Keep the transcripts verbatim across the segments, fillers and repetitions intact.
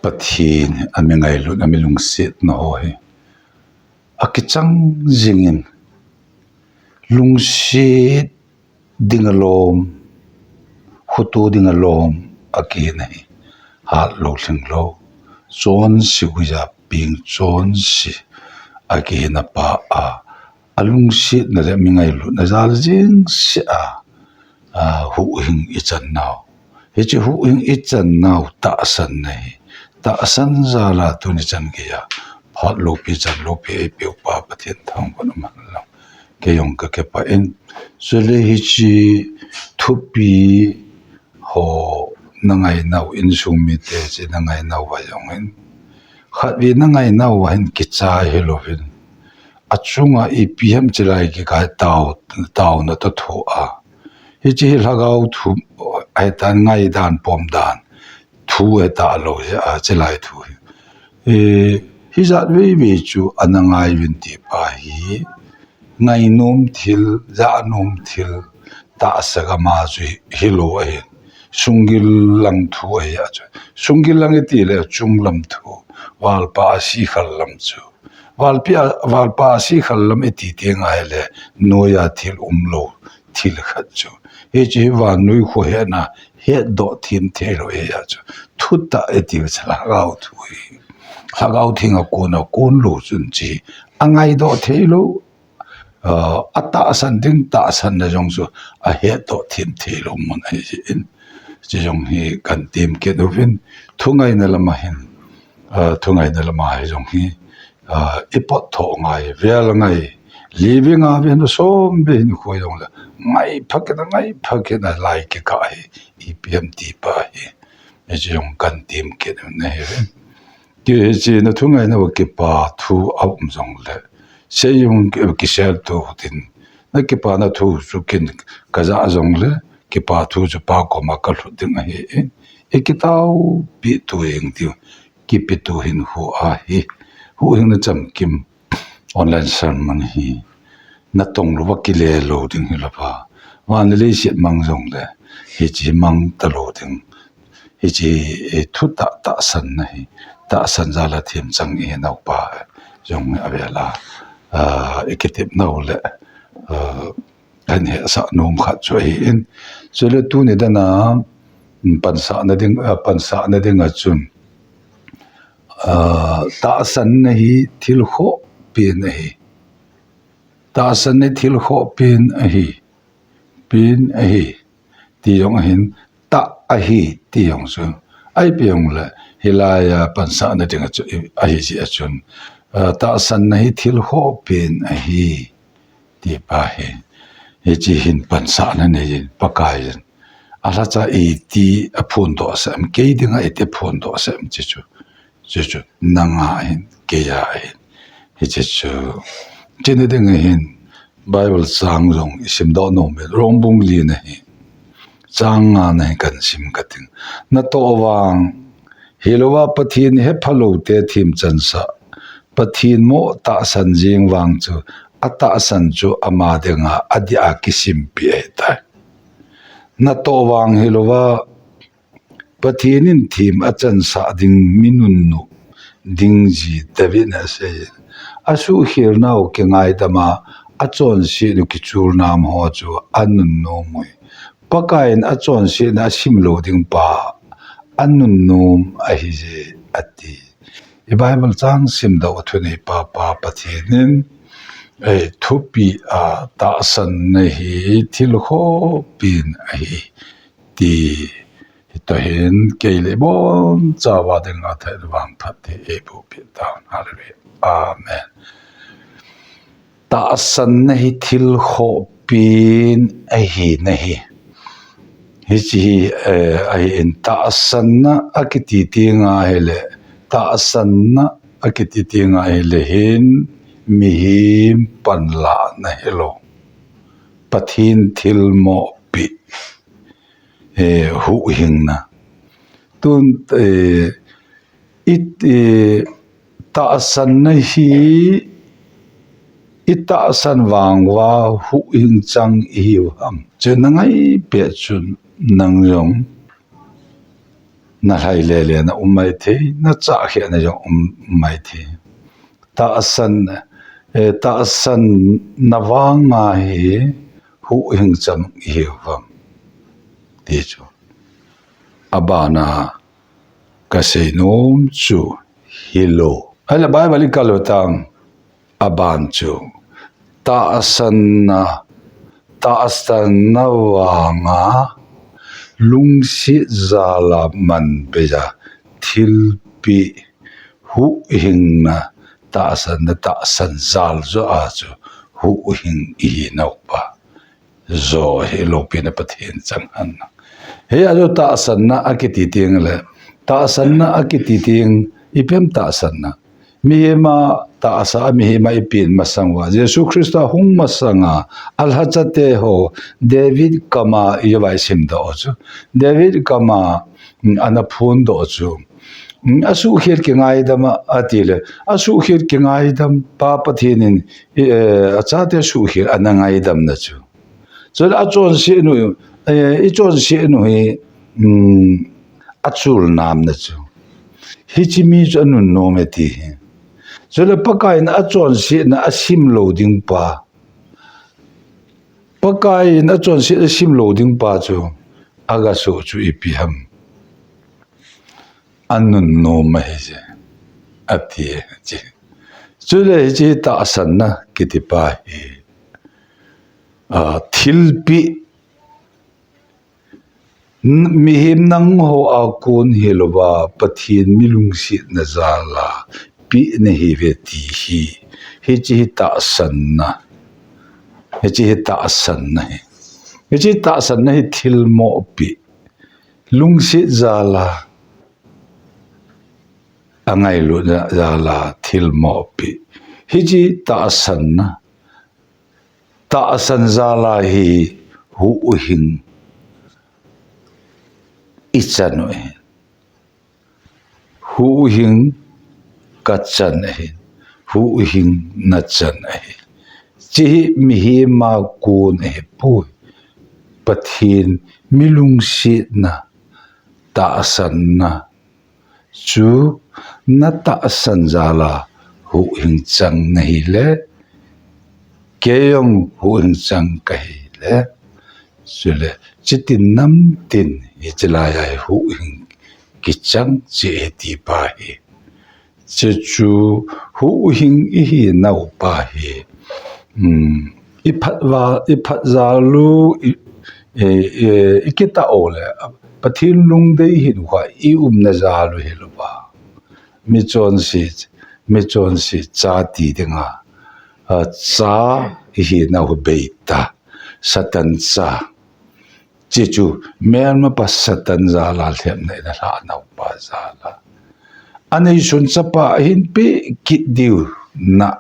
Pathen a mi ngailutna, a mi lungsetna ho hi akichang jingin, lungset ding alom, khoto ding alom akihin ahi. Hat lou lhing lou, chonse guija peng chonse akihin apa a, a lungsetna le mi ngailutna jal jeng seh a, a, huhhing i chan nau. Hiche huhhing i chan nau tahsanna hi, tahsan jal a tuni chan geiya phat loupi chan loupi eipeupa Pathen thangvahna man lang. Kei jong ka kipah in. Chule hiche thupi ho na ngai nau, insung mite hiche na ngai nau va jong hin, khatvei na ngai nau va hin kichai hilouvin, achunga ipi ham chilai kikai tao, taona toh thoh a. Hiche hi lhagao thu ahitan, ngaidan pomdan thu ahitalou hi a, chilai thu hi. E, hijat veivei chu ana ngai uvin ti pa hi ngainom thil, jahnom thil, tahsa gam a chu hi, hilou ahin. Sunggil lang thu ahi a chu. Sunggil lang iti le chunglam thu. Valpa a si khal lam chu. Valpi a, valpa a si khal lam iti teng ahile, noiya thil umlou, thil khat chu. Hiche hi vannoi khohetna, hetdoh them theilou ahi a chu. Thutah iti chu lhagao thu hi. Lhagao Theng a kona kon lou chun hiche hi angaidoh theilou. A, atahsan ding tahsanna jong chu ahetdoh them theilou mun ahi jeh in. Hiche jong hi kahin tem kit uvin, thungaina lama hin, a, thungaina lama hi jong hi, a, i pot tho ngai, vel ngai, li vei nga vei hin, som vei hin khu jong le, ngai phakin a, ngai phakin a lai kikah hi, ipi ham ti pa hi. Hiche jong kahin tem kit uvin ahi. Ti hiche na thungaina va kipa thu a um jong le, sei jong ki, kisel tu tin, na kipana thu chu kin ka ja jong le, kipa thu chu Pa koma ka lhut ding ahi. I kitaopi tu jeng tiu, kipe tu hin khu ahi. Huhhingna chamkim online sermon hi natong louva kile lou ding hilouva, van le leiset mang jong le, hiche mang talou ding. Hiche, e, thutah tahsanna hi, tahsan jal a themchang ihi nau pa jong avel a, a, i kitep nau le, a, kahin hetsah nom khat chu ahi in. Chule tuni dan a, mm, pansahna ding, a, pansahna ding a chun, a, tahsanna hi thil khoh pen ahi. Tahsanna hi thil khoh pen ahi. Pen ahi. Ti jong ahin, tah ahi ti jong chu. Ahi pi jong le, hilai a pansahna ding a chu, ahi jeh a chun, a, tahsanna hi thil khoh pen ahi. Ti pa hi. Hiche hin pansahna nei in, Pakai in. Alhacha iti aphondoh sah em, kei dinga iti aphondoh sah em, hiche chu. Hiche chu, nanga ahin, keiya ahin. Hiche chu. Hiche ni ding ahin, Bible chang jong i simdoh nom in, Rom bung li na hi. Chang nga na hi kahin sim kate. Natoh vang, hilouva Pathen hephalou te themchansah. Pathen mo tahsan jeng vang chu, atahsan chu ama dinga, adih a kisimpi ahitai. Natoh vang hilouva, Pathen in them achansah ding mi nunnom ding ji David in asei. Asuhkhel nau kingaidam a, achonset u kichulnam ho chu anunnom ui. Pakai in achonsetna asim lou ding pa anunnom ahi je ati. I Bible chang simdoh a thunei pa pa Pathen in, eh, thupi a tahsanna hi thil khoh pen ahi ti. Hitoh hin kei le ibon chauva dinga thei vangphat hi eiboh peh tahen. Hallelujah. Amen. Tahsanna hi thil khoh pen ahi nahi. Hiche hi, eh, ahi in tahsanna akiti teng ahile, tahsanna akiti teng ahile hin mihem panlahna hilou. Pathen thilmoh pi, eh, huhhingna. Tun, eh, it, eh, tahsanna hi, i tahsan vang uva huhhing chang ihiu ham. Chu na ngai peh chun nang jong na lhai lele na um mai thei, na chahkhia na jong um, um mai thei. Tahsan, eh, tahsan na vanga hi huhhing chang i hiu vang. Ti chu. Abana ka seinom chu hilou. Ahile Bible i kal u tang. Aban chu tahsanna, tahsanna vanga lungset jala man beija thilpeh huhhingna tahsanna, tahsan jal joh a chu huhhing i hi nau pa. Jo hi loupina Pathen chang hen. Hia chu tahsanna akiti teng le, tahsanna akiti teng, ipi ham tahsanna. Mihem a tahsa, mihem a i pen masang uva, Jesu Christa hung masang a, alhacha te ho, David kama i vai sim doh chu. David kama, mm, ana phon doh chu. Mm, asuhkhel kingaidam a, ati le, asuhkhel kingaidam, Pa Pathen in, i, eh, achate suhkhel ana ngaidam na chu. Chule achonset nu, eh, i chonset nu hi, um, achul nam na chu. Hiche mi chu anunnom e ti hi. Chule Pakai in achonsetna asim lou ding pa. Pakai in achonset asim lou ding pa chu. Aga soh chu ipi ham. Anunnom ahi je. Ati e, che. Chule hiche tahsanna kiti pa hi. A, thilpeh, n-, mihem nangho a kon hilouva, Pathen mi lungsetna jala peh nahi uve ti hi. Hiche hi tahsanna. Hiche hi tahsanna hi. Hiche tahsanna hi thilmoh peh. Lungset jala. Angailut jala thilmoh peh. Hiche tahsanna. Tahsan jala hi huhhing i chan u ahi. Huhhing ka chan ahi. Huhhing na chan ahi. Hiche hi mihem a kon ahipoi. Pathen mi lungsetna tahsanna. Chu na tahsan jala huhhing chang nahi le, kei jong huhhing chang kahi le. Chule, chitin namtin hiche laiya hi huhhing kichang che ahi ti pa hi. Che chu huhhing i hi nau pa hi. Um, i phat va, i phat jal u, i, i, i, i kitah u le, Pathen lungdei i hi u kha, i umna jal u hilouva. Michonse, michonse cha ti dinga, a, cha i hi nau hi beita, Satan cha. Che chu, melmapa Satan jala lhepna in alhah nau pa jala. Aneisun chapa ahin peh kit diu na,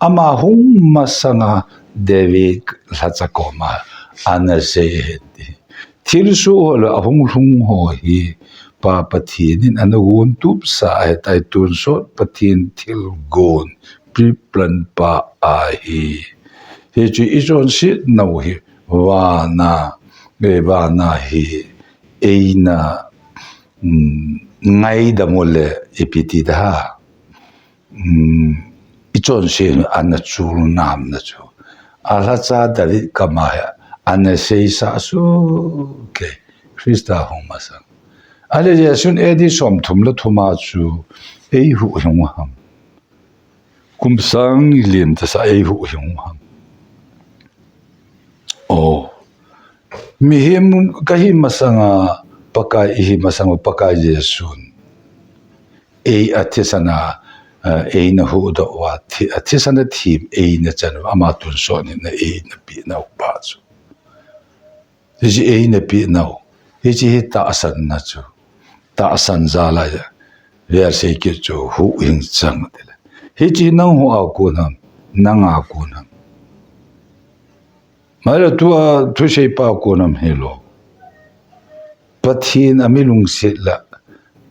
ama hung masanga David lhacha koma ana sei ahi ti. Thilsoh ho le ahung lhung ho hi Pa Pathen in ana gon tupsa ahitai, tonsot Pathen thilgon, pre-plan pa ahi. Hichu i chonset nau hi vana, eh, vana hi eina, um, ngaidam u le ipi ti da ha. Um, i chonset ana chul nam na chu. Alhacha David kama hi ana seisa su ke Christa hung masang. Ale Jesun A D somthum le thum a chu eihuhhing u ham. Kum sang lim tasa eihuhhing u ham. Oh. Mihem kahi masanga Pakai, i hi masanga Pakai Jesun. Ei athisana, eh, eina huhdoh uva, thi-, athisana thim eina chan uva, ama tonsot nina eina peh nau pa chu. Hiche eina peh nau. Hiche hi tahsanna chu. Tahsan jala a. Vel sei kit chu huhhing chang tile. Hiche nangho a kon ham, nanga kon ham. Maile tua thusei pa kon ham hilou. Pathen a mi lungset le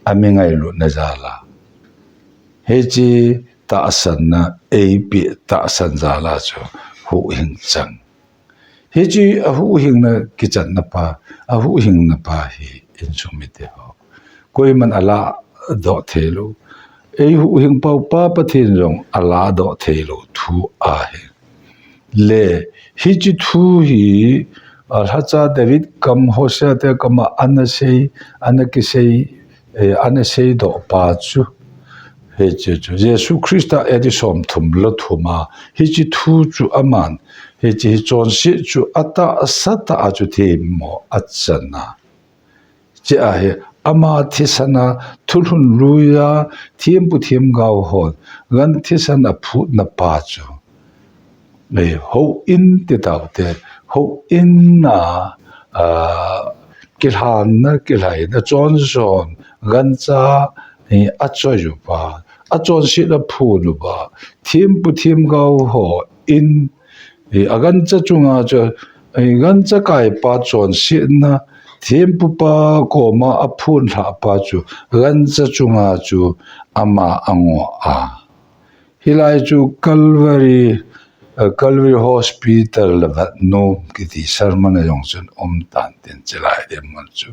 a mi ngailutna jala. Hiche tahsanna eipeh tahsan jala chu huhhing chang. Hiche a huhhingna kichanna pa, a huhhingna pa hi insung mite ho. koiman aladoh thei lou. Eihuhhingpau Pa Pathen jong aladoh thei lou thu ahi. Le, hiche thu hi, a, lhacha David kam, Hosea te kam a ana sei, ana kisei, eh, ana seidoh pa chu. Hiche chu, Jesu Christa A D somthum le thum a, hiche thu chu aman, hiche hi chonset chu atahsa tah a chu themmo achan a. Chea hi, ama thisan a thulhun lui a, thempu themgao hon, gan thisan aphutna pa chu. Ei, houin ti taute, houin a, a, kilhanna, kilhaina, chonson, gancha, ei, achoi uva, achonset aphut uva, thempu themgao hon, Ei, agancha chunga chu, ei, gancha kaipa chonsetna, thempupa koma aphun lhahpa chu, gancha chunga chu ama angoh a. Hilai chu Calvary, eh, Calvary Hospital le vatnom kiti sermon a jong chun um tan tin chilai ding mun chu.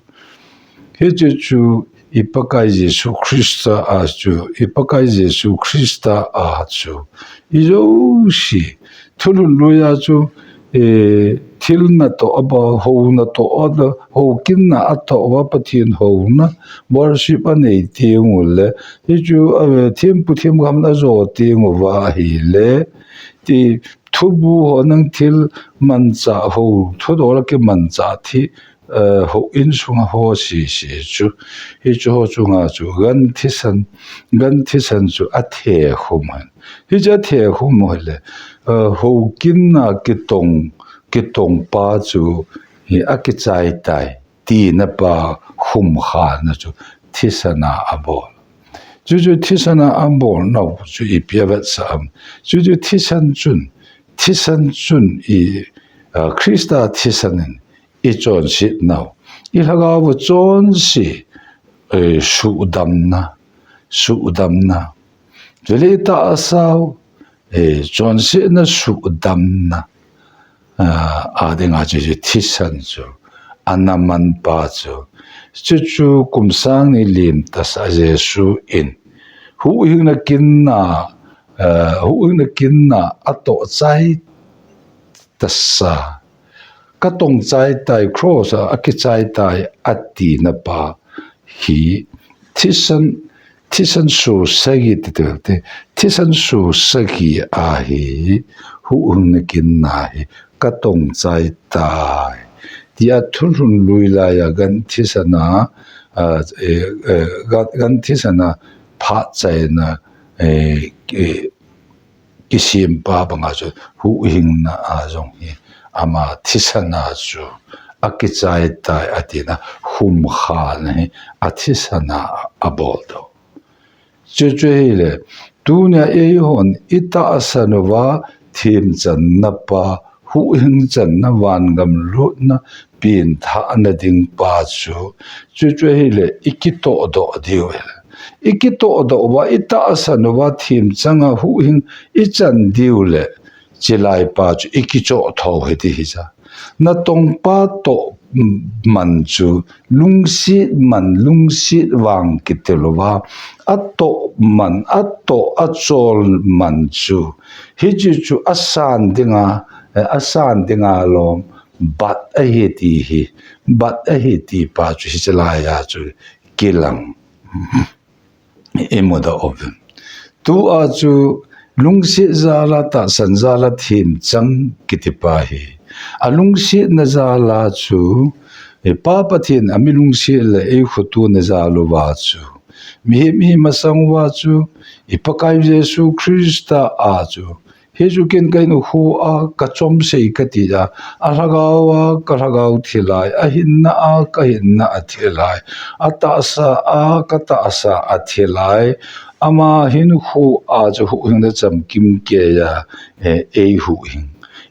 Hiche chu i Pakai Jesu Christa a chu, i Pakai Jesu Christa a chu, ijouse, thulhun lui a chu, eh, thil natoh a ba, hou natoh a, houkinna atoh uva Pathen houna, worship anei teng u le, hichu, eh, thempu themgao a jo teng uva ahile, ti thubu ho nang thil manchah ho, thudol a kimanchah thi, eh, houin sunga ho sese chu, hichu ho chunga chu gan thisan, gan thisan chu athehkhum hen. Hichu athehkhum u hile, eh, houkinna kitong, kitong pa chu hi akichai tai, tina pa khumkhana chu thisan a abol. Chuchu thisan a abolnau chu ipi avetsah am. Chuchu thisan chun, thisan chun i, eh, Christa thisan in i chonset nau. I lhagao chonse, eh, suhdamna, suhdamna. Chule i tahsau, eh, chonsetna suhdamna. Ah, a dinga chu, chu thisan chu, ana man pa chu. Chuchu kum sang ni lim tasa Jesu in. Huhhingna kinna, eh, huhhingna kinna atoh chai tasa. Katong chai tai, cross a akichai tai atina pa hi thisan, thisan so sagi ti te, thisan so sagi ahi, huhhingna kinna hi katong chai tai. Tia thulhun lui laiya gan thisan a, a, e, e, gan, gan thisan a phat chaina, e, e, kisempa banga chu huhhingna a jong hi ama thisan a chu akichai tai atina khumkhana hi athisan a abol doh. Chuchu hile, tunia eihon i tahsan uva themchanna pa, huhhing channa, vangam lutna, pengthahna ding pa chu, chuchu hile, i kitoh doh diu hile. I kitoh doh uva, i tahsan uva themchang a huhhing i chan diu le, chilai pa chu i kichoh tho hi ti hi cha. Natong pa toh man chu, lungset man, lungset vang kiti louva, atoh man, atoh achol man chu, hichu chu asan dinga, eh, asan dinga lom, bat ahi ti hi, bat ahi ti pa chu hiche laiya chu kilang. I mudoh uvin. Tua chu lungset jal a, tahsan jal a themchang kiti pa hi. Alungsetna jal a chu, e, Pa Pathen a mi lungset le eikhoto na jal uva chu. Mihem ihi masang uva chu, i Pakai Jesu Christa a chu. Hichu ken ka hinkho a ka chomsei kati a, alhagao a ka lhagao thilai, ahinna a ka hinna athilai, atahsa a ka tahsa athilai, ama hinkho a chu huhhingna chamkim keiya, eh, eihuhhing.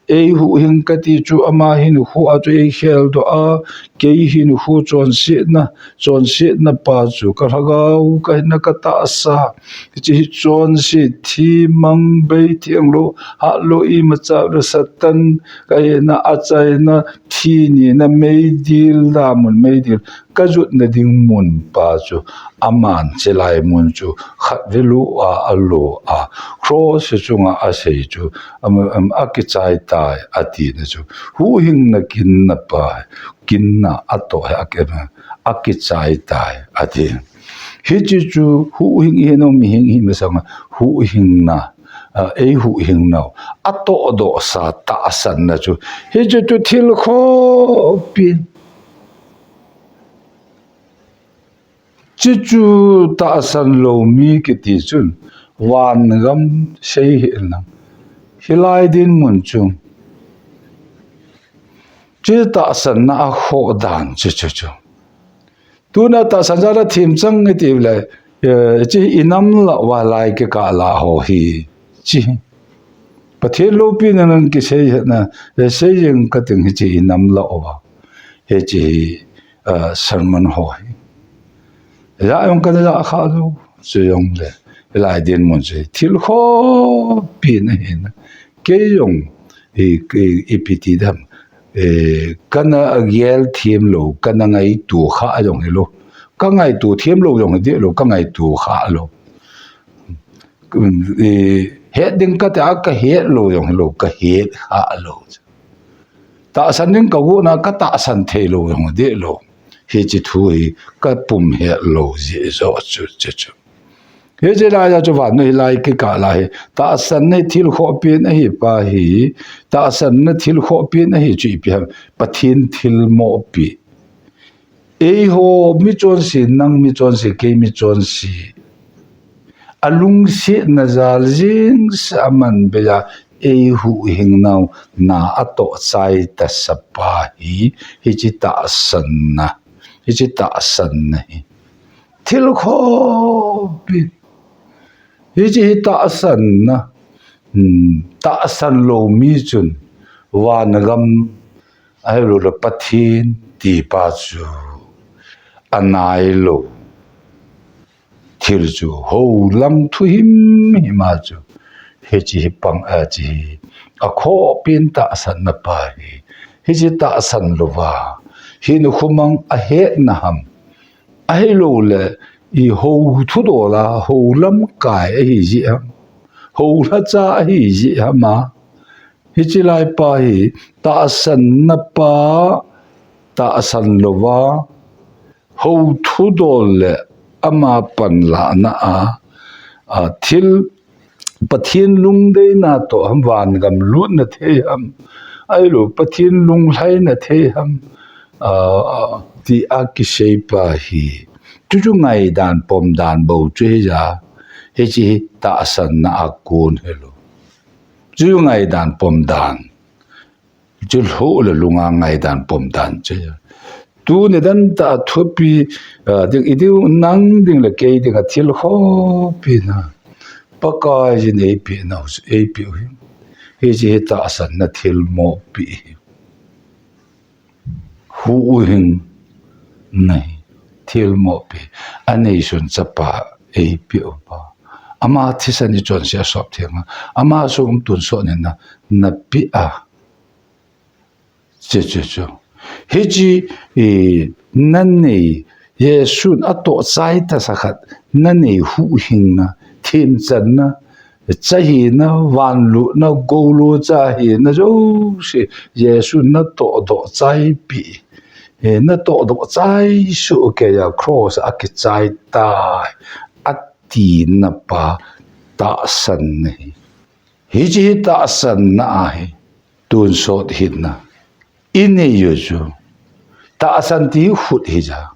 Eihuhhing kati chu ama hinkho a chu eikhel doh a, kei hinkho chonsetna, chonsetna pa chu ka lhagao, ka hinna, ka tahsa, hiche hi chonset, thi, mang, bei, thenglou, hatlou, imacha le Satan, ka hinna, achaina, thi nina, meidil, damun, meidil, kajutna ding mun pa chu, aman chilai mun chu, khatvei lou a, alou a, cross chunga asei chu, am, am, akichai tai, atina chu. Huhhingna kinna pa, kinna atoh hi aki, akichai tai, ati. Hiche chu huhhing ihi nom, mihing ihi masanga, huhhingna, a, eihuhhing nau atohdohsa tahsanna chu. Hiche chu thil khopi. Chuchu tahsan lou mi kiti chun, vangam sei hih in lang. Hilai dinmun chu. Chu tahsanna akhoh dan chu, chu, chu. Tuna tahsan jal a themchang iti le, eh, hiche hi inam lah uva lai kikah lah ho hi. Hiche hi. Pathen loupina nang kisei hetna, eh, sei jeng kating hiche hi inam lah uva. Hiche hi, eh, sermon ho hi. Jah jong kana jah kha lou, chujongle. Hilai dinmun chu hi. Thil khopi na hi na. Kei jong, i, i, ipi ti dem. Eh, kana gel them lou, kana ngaito kha jong hilou. Ka ngaito them lou jong hi deh lou, ka ngaito kha lou. Eh, het ding kati a ka het lou jong hilou, ka het kha lou. Tahsan ding ka gotna ka tahsan thei lou jong hi deh lou. Hiche thu hi ka pum het lou jeh joh chu, chu, chu. Hiche lai a chu vannoi hilai kikah lah hi. Tahsanna thil khohpi ahi pa hi. Tahsanna thil khohpi ahi chu ipi ham. Pathen thilmopi. Eiho michonse, nang michonse, kei michonse. Alungsetna jal jeng sa aman bei a eihuhhing nau na atoh chai tasa pa hi. Hiche tahsanna. Hiche tahsanna hi. Thil khopi. Hiche hi tahsanna. Hmm, tahsan lou mi chun vangam ahilou le Pathen ti pa chu anai lou. Thil chu houlang thuhim him a chu. Hiche hi pang a hiche hi. Akhohpi tahsanna pa hi. Hiche tahsan louva. Hinkho mang ahetna ham. Ahilou le, i hou thudol a, hou lamkai ahi jeh ham. Hou lhacha ahi jeh ham a. Hiche lai pa hi, tahsanna pa, tahsan louva, hou thudol le ama panlahna a, a thil Pathen lungdeina toh ham vangam lutna thei ham, ahilou Pathen lunglhaina thei ham, a, a, ti a kisei pa hi. Chuchu ngaidan pomdan bou chu hija, hiche hi tahsanna a kon hilou. Chu ngaidan pomdan. Chu lhoh le lunga ngaidan pomdan chu. Tuni dan tah a thupi, a, ding, i ding nang ding le kei ding a thil khopi na. Pakaiyin eipeh nau, eipeh u hi. Hiche hi tahsanna thilmopi hi. Huhhing na hi thilmopi. Aneisun chapa eipeh u pa. Ama thisan ichonse a sop theng a. Ama sung tonsot nina, napeh a. Chu, chu, chu. Hiche, eh, nanei, Jesun atoh chai tasa khat, nanei huhhingna, themchanna, cha hina, vanlutna, goulo cha hina, jouse, Jesun natohdoh chaipi, eh, natohdoh chai soh keiya cross a kichai tai, atina pa tahsanna hi. Hiche hi tahsanna ahi. Tonsot hinna. Inei u chu. Tahsan ti hi khut hija.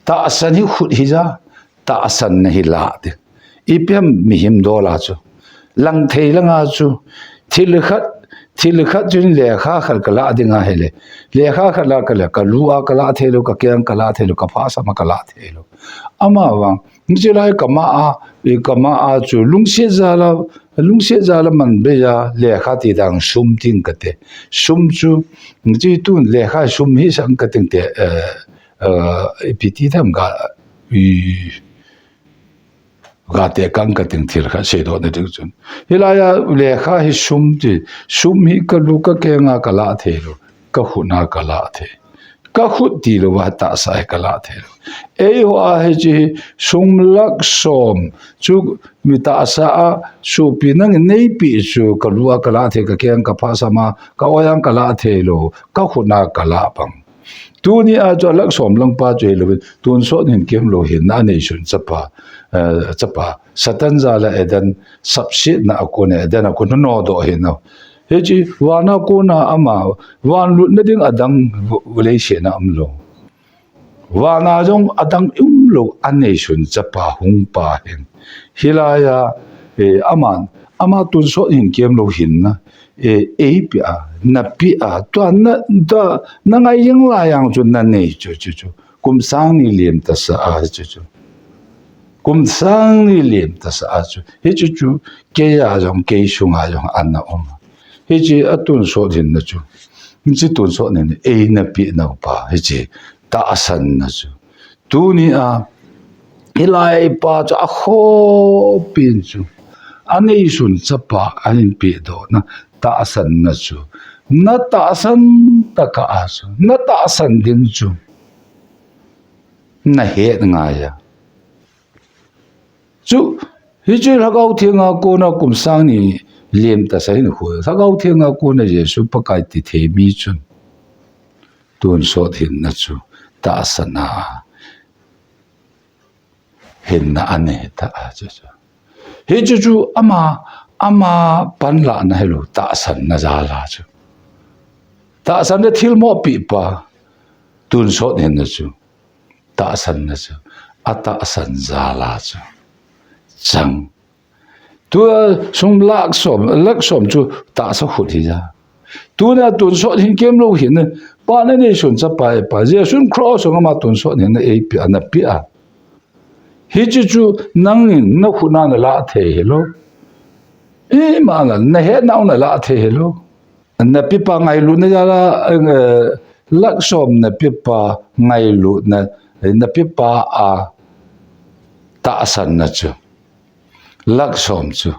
Tahsan hi khut hija. Tahsanna hi lah ding. Ipi ham mihem dol a chu. Lang thei langa chu. Thil khat, thil khat chun lekha khat kalah ding ahile. Lekha khat lah kale, kalu a kalah thei lou, kakeng kalah thei lou, kapha sama kalah thei lou. Amavang, hiche lai kama a, i kama a chu lungset jal a, lungset jal a man bei a, lekha ti dang sum ting kate. Sum chu, hiche tun lekha sum hi sang kating te, eh, eh, ipi ti tham ga, i, ga te kang kating thil kha seidoh na ding chun. Hilai a lekha hi sum ti, sum hi kalu kakeng a kalah thei lou, kakhut a kalah thei. Ka khut tilou a tahsa hi ka lah thei lou. Eiho a hiche hi sum lakh som chu mi tahsa a sopi nangin neipe chu ka lu a ka lah thei, ka keng ka phasam a, ka oi a ka lah thei lou, ka khut a ka lah bang. Tuni a chu a lakh som lang pa chu hilouvin, tonsot hinkemlou hinna a neisun chapa, eh, chapa, Satan jal a Eden sapsetna a kon, Eden a kon nodoh hinna. Hiche van a kon a ama, van lutna ding adang leiset a umlou. Van a jong adang umlou a neisun chapa hung pa hin. Hilai a, eh, aman, ama tonsot hinkemlou hinna, eh, eipeh a, napeh a, tua na, tua na ngai jing lai jong chu na nei chu, chu, chu. Kum sang ni lem tasa a chu, chu. Kum sang ni lem tasa a chu. Hichu chu, kei a jong, kei sunga jong ana um. Hiche a tonsot hinna chu. Hiche tonsot hinna, eina peh nau pa. Hiche tahsanna chu. Tuni a, hilai pa chu a khopin chu. A neisun chapa, a hin pehdohna, tahsanna chu. Na tahsan tokah a chu. Na tahsan ding chu. Na het ngai a. Chu, hichu Lhagao Theng a kona kum sang ni lem tasa hin khu. Lhagao Theng a kona Jesu Pakai ti thei mi chun. Tonsot hinna chu. Tahsanna. Hinna anei ta a chu chu. Hichu chu ama, ama panlahna hilou tahsanna jal a chu. Tahsanna thil mohpeh pa. Tonsot hinna chu. Tahsanna chu, a tahsan jal a chu. Chang. Tua sum lakh som, lakh som chu tahsa khut hi ja. Tuna tonsot hinkemlou hinna, pa na neisun chapa e pa. Jesun cross sunga ama tonsot hinna eipeh a, napeh a. Hiche chu nangin na khut a na lah thei hilou. Ima na, na hetna u na lah thei hilou. Na pepa ngailutna jal a, eh, lakh som na pepa ngailutna, na pepa a tahsanna chu. Lakh som chu.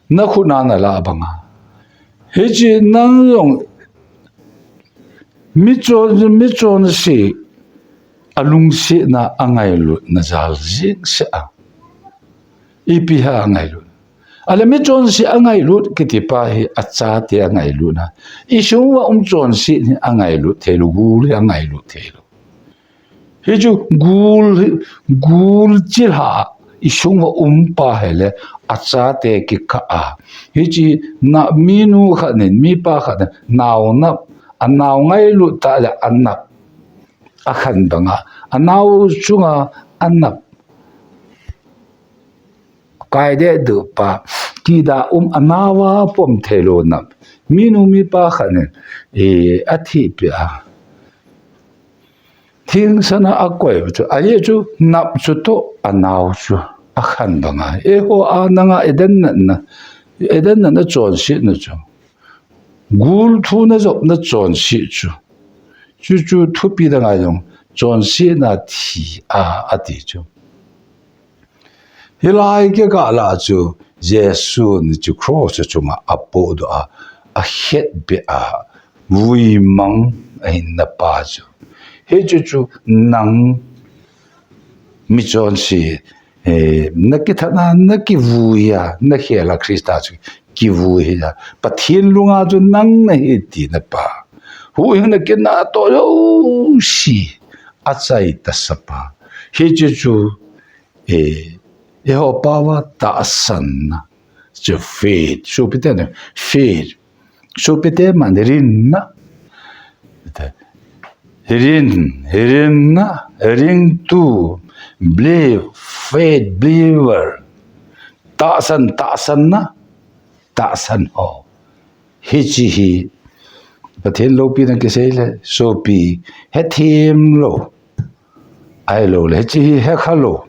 Na khut a na lah banga. Hiche nang jong michon, michonse a lungsetna a ngailutna jal jeng seh a. Ipi ham a ngailut. Ahile michonse a ngailut kiti pa hi a chate a ngailut na. I sung uva um chonse hi a ngailut thei lou, gul hi a ngailut thei lou. Hichu gul hi, gul chilhah i sung uva um pa hile a chate kikah a. Hiche na minu khat nin, mipa khat nin, nao nap, a nao ngailut tah le a nap. A khan banga, a nao chunga a nap. Kai deh duh pa, kida um a nao a pom thei lou nap. Minu mipa khat nin, eh, a thihpeh a. Thingsan a a koi chu, a hi chu nap chu toh a nao chu a khan banga. Eiho a nanga Eden natna, Eden natna chonsetna chu. Gul thu na jopna chonset chu. Chuchu thupi danga jong chonsetna thi a, ati chu. Hilai kikah lah chu Jesun chu cross chunga a potdoh a, a hetbeh a, vuimang a hinna pa chu. Hichu chu nang michonse, eh, na kithat a, na kivui a, na khel a Christa chu kivui hi a. Pathen lunga chu nang na hi tina pa. Huhhingna kinah toh jouse a chai tasa pa. Hichu chu, eh, eiho pao a tahsanna. Chu faith. Sopite na faith. Sopite man rinna. Rin, rinna, ringtu, believe, faith, believer. Tahsan, tahsanna, tahsan ho. Hiche hi Pathen loupina kisei le, sopi, hethem lou. Ahilou le, hiche hi hekha lou.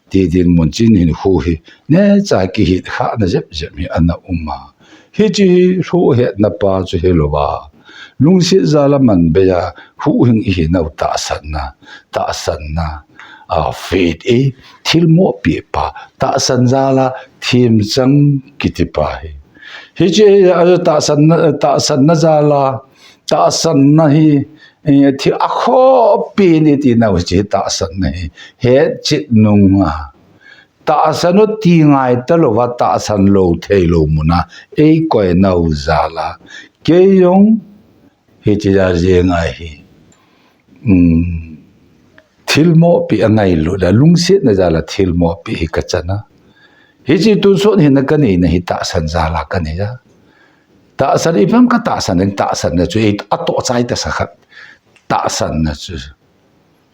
Ti ding mun chin hinkho hi, neocha kihet khahna jep jep hi ana um a. Hiche hi huhhingna pa chu hilou va. Lungset jal a man bei a, huhhing i hinau tahsanna, tahsanna. A faith e, thil mohpeh pa, tahsan jal a themchang kiti pa hi. Hiche hi, a tahsanna, tahsanna jal a, tahsanna hi, Eh, thi a khopi ni ti nau chi tahsan na hi. He chit nung a. Tahsan u ti ngai ta lo va tahsan lo thei lo muna. Ei koi nau za la. Kei jong hi chi za zi ngai hi. Um, thilmopi a ngailut a, lungsetna jal a thilmopi hi ka chana. Hichi tunsot hin na ka nei na hi tahsan jal a ka nei a. Tahsan i pam ka tahsan ding tahsan na chu, ei a to chai ta sa khat. Tahsan na chu.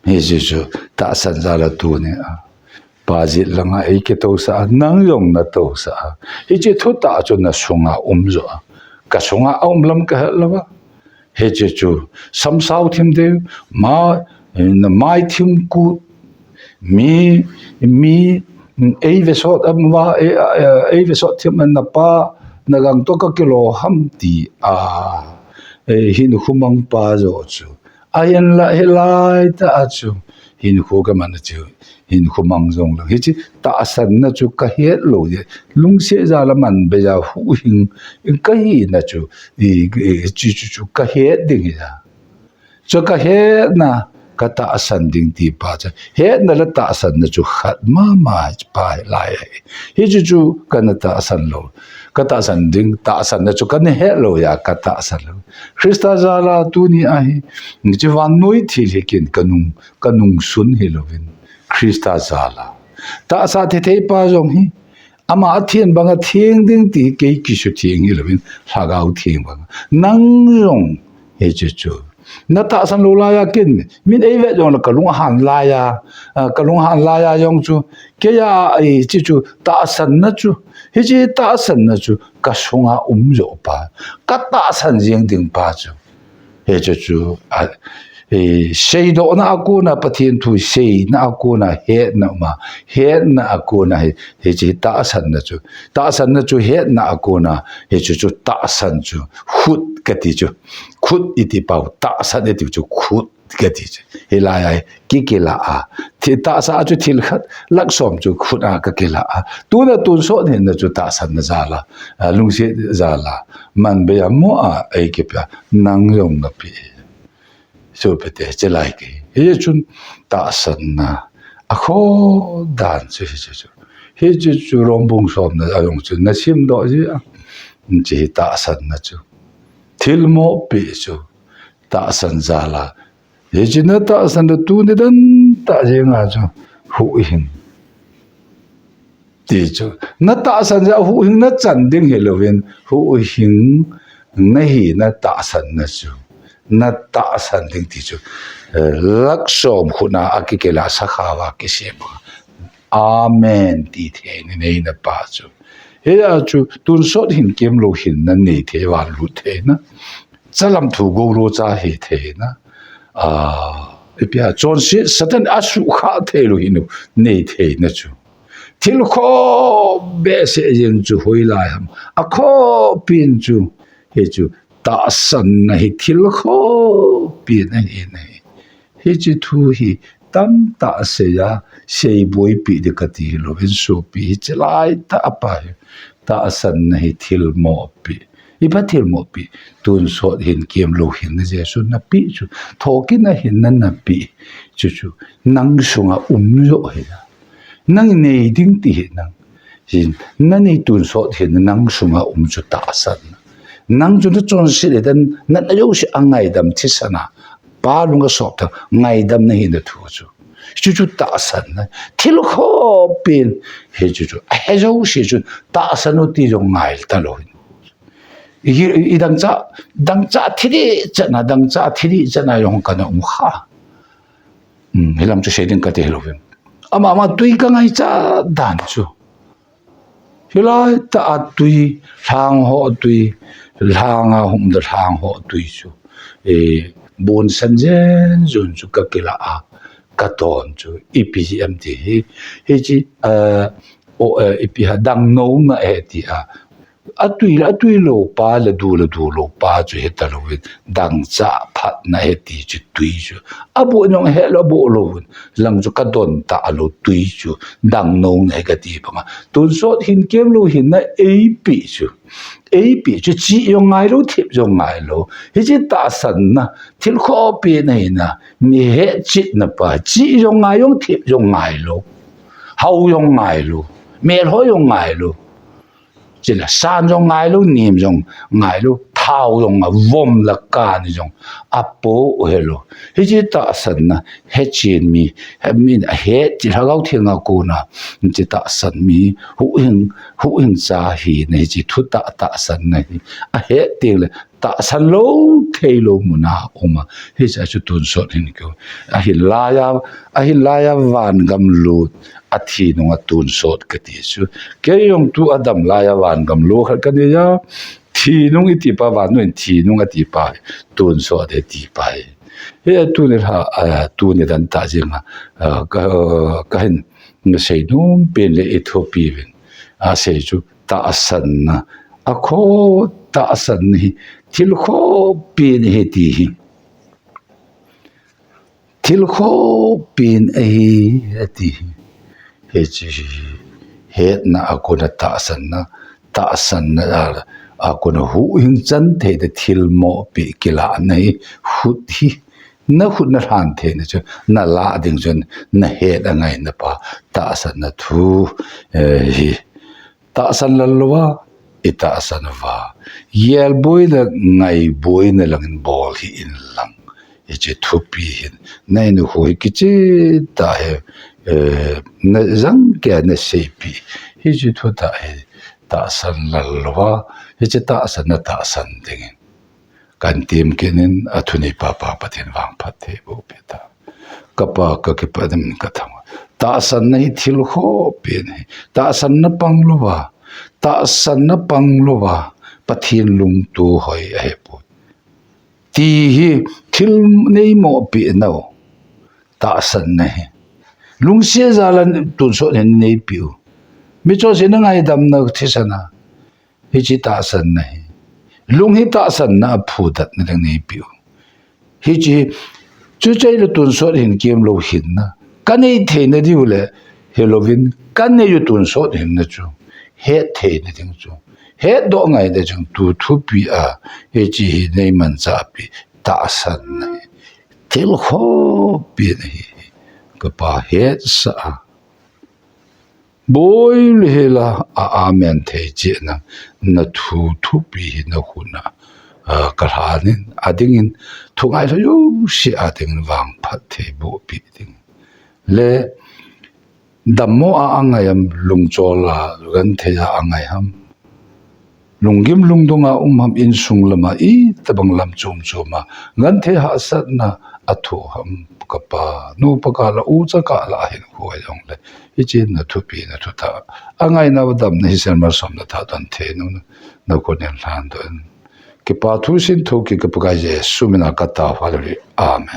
Hichi chu tahsan jal a tu ni a. Pa jit langa ei ke to sa a, nang jong na to sa a. Hichi thu ta chu na sunga um jo a. Ka sunga a um lam ka hel lova. Hichi chu, samsau thim deu, ma, na mai thim kut, mi, mi, ei ve sot am va, ei, ei, ei ve sot thim na pa, na gang to ka kilo ham ti a, ei, hin khumang pa jo chu. A hin la, hi lai ta a chu, hin khu ka man a chu. Hin khumang jong lang. Hichi tahsan na chu ka het lo je. Lungset jal a man be ja huhhing. Ka hi na chu. I, i, chu, chu, chu ka het ding hi ja. Chu ka het na ka tahsan ding ti pa chu. Het na le tahsan na chu khat mama pa hi lai hi. Hichi chu ka na tahsan lo. Ka tahsan ding, tahsan na chu ka na het lo ja, ka tahsan lo. Krista jal a tu ni a hi. Ni chi van noi thil hi kin ka nung ka nungsun hi lovin, Krista jal a. Tahsa thei thei pa jong hi, ama a theng banga theng ding ti kei kisu theng hi lovin, lhagao theng banga. Nang jong, hichi chu. Na tahsan lo lai a kin, min ei ve jong la ka lung a han lai a, a, ka lung a han lai a jong chu, kei a, hichi chu, tahsan na chu, hichi tahsan na chu, ka sunga um jo pa, ka tahsan jeng ding pa chu. Hichi chu, a, e, seidoh na a kona Pathen thu, sei na a kona het na ma, het na a kona hi, hichi tahsan na chu. Tahsan na chu het na a kona, hichi chu tahsan chu. Khut ka ti chu. Khut i ti pau, tahsan i ti chu khut ka ti chu. Hi lai a, ki ki la a. Thi tahsa chu thil khat, lak som chu khut a ka ki la a. Tu na tunsot hin na chu tahsan na jal a. A, lungset jal a. Man be a mo a, ei ki pia, nang jong na pi. Chu pe te, che lai ke. Hichi chun tahsan na. A kho dan chu hichi chu. Hichi chu Rom bung som na a jong chu na sim doh ji a. Hichi tahsan na chu. Thilmopi chu. Tahsan jal a. Hichi na tahsan da tu ni dan ta jeng a chu. Huhhing. Ti chu. Na tahsan ja huhhing na chan ding hi lovin, huhhing na hi na tahsan na chu. Na tahsan ding ti chu. Eh, lak som khut na a ki ke la sakha va ki se pa. Amen ti thei ni nei na pa chu. Hi a chu tunsot hin kem lo hin na nei thei va lut thei na. Chalam thu go lo cha hi thei na. A, i pia chonset Satan a su kha thei lo hin nei thei na chu. Thil kho behseh jeng chu hoi lai ham. A kho pin chu, hi chu tahsan na hi thil kho pin a hi na hi. Hichi thu hi tam tah sei a, sei boi pi di ka ti hi lovin sopi hichi lai ta a pa hi. Tahsan na hi thilmopi. I pa thilmopi. Tunsot hin kem lo hin na Jesu na pi chu. Thoki na hin na na pi. Chu chu. Nang sunga um jo hi na. Nang nei ding ti hi nang. Hin, na nei tunsot hin nang sunga um chu tahsan. Nang chu na chonset le dan, na na jo si a ngaidam thisan a. Pa lung a sop ta, ngaidam na hi na thu chu. Chu chu tahsan na. Thil kho pin, hi chu chu. A he jo si chu, tahsan u ti jo ngai ta lo hin. I, i dang cha, dang cha thili chana, dang cha thili chana jong ka na um kha. Um, hi lam chu sei ding ka ti hi lovin. Ama, ama tui ka ngai cha dan chu. Hi lai ta a tui, lhang ho tui, lhang a hum da lhang ho tui chu. E, bon san jen jun chu ka ki la a, ka ton chu. I pi ji am ti hi, hi chi, eh, o, eh, i pi ha dang no na e ti a. Atui le atui lou pa le du le du lou pa chu heta louvin, dangchah phatna ahi ti chu tui chu. Aboh jong ahe lou, aboh louvin lang chu kadon talou tui chu, dang nung ahi kati banga. Tonsot hin kemlou hinna eipeh chu. Eipeh chu chih jong ngailou, thip jong ngailou. Hiche tahsanna, thil khoh pen ahina, mi hetchetna pa, chih jong ngai jong, thip jong ngailou. Hao jong ngailou. Melhoi jong ngailou. Chule san jong ngailou, nim jong ngailou, thao jong nga vom la kan jong apoh helou. Hiche tahsanna, hechen mi, he min ahet chil Lhagao Theng a kona, hiche tahsan mi, huhhing, huhhing cha hina hiche thutah tahsanna hi ahet teng le, tahsan lou, theilou muna uma. Hiche chu tonsot hin keu. Ahin laiya, ahin laiya vangam lut, athi nunga tonsot kati chu. Kei jong tu adam laiya vangam lut khat kanei a. Thi nung iti pa, vannoi thi nung ati pa, tonsot ati pa. He tuni lha, a, tuni dan tah jeng a, a, ka, kahin, nasei nom pen le ithupi uvin. Asei chu tahsanna. Akhoh tahsan hi, thil khoh pen ahi ti hi. Thil khoh pen ahi, ati hi. Hiche hi, hetna a kona tahsanna, tahsanna a, a kona huhhing chan theina thil mohpeh kilahna hi, khut hi, na khut na lhan theina chu, na lah ding chun, na het angaina pa, tahsanna thu, eh, hi. Tahsan lal louva, itahsan uva. Gelboina, ngaiboina langin bol hih in lang. Hiche thupi hin. Na in khu hi kicheh tah hi, eh, na jangkeiya na seipeh. Hiche thutah hi tahsan lal louva. Hiche tahsanna tahsan dingin. Kan tem kit in, athu neipa pa Pathen vangphatthei boh peh ta. Kapa, kakipah in kathang. Tahsanna hi thil khoh pen ahi. Tahsanna pang louva. Tahsanna pang louva. Pathen lungtoh hoi ahipoi. Ti hi thil nei mohpeh nau. Tahsanna hi. Lungset jal a tonsot hin neipeh u. Michonse na ngaidam nau thisan a. Hiche tahsanna hi. Lung hi tahsanna a phudatna ding neipeh u. Hiche, chuche le tonsot hin kemlou hinna. Kanei theina diu le, hilouvin, kanei u tonsot hinna chu. Het theina ding chu. Hetdoh ngaina ding chu, tu thupi a, hiche hi nei manchah peh, tahsanna hi. Thil khoh pen ahi, kapa hetsah a. Boi le hela a amen thei cheh na, na thu thupi hi na khut na, a, kalhan in, adingin, thu ngailha jouse adingin vangphatthei boh peh ding. Le, dammo a angai ham, lungchol a, genthei a angai ham. Lunggim lungdong a um ham, insung lama, itobang lam chom chom a. Genthei hahsatna athoh ham kapa. Nupa kah la, ucha kah la, ahin khu a jong le. Hiche na thupi na thutah. Angaina u damna hi sel malsom na tha don thei nom na. Na khut in lhan doh in. Kipa thu sintho kit ka Pakai Jesu mina ka taova le. Amen.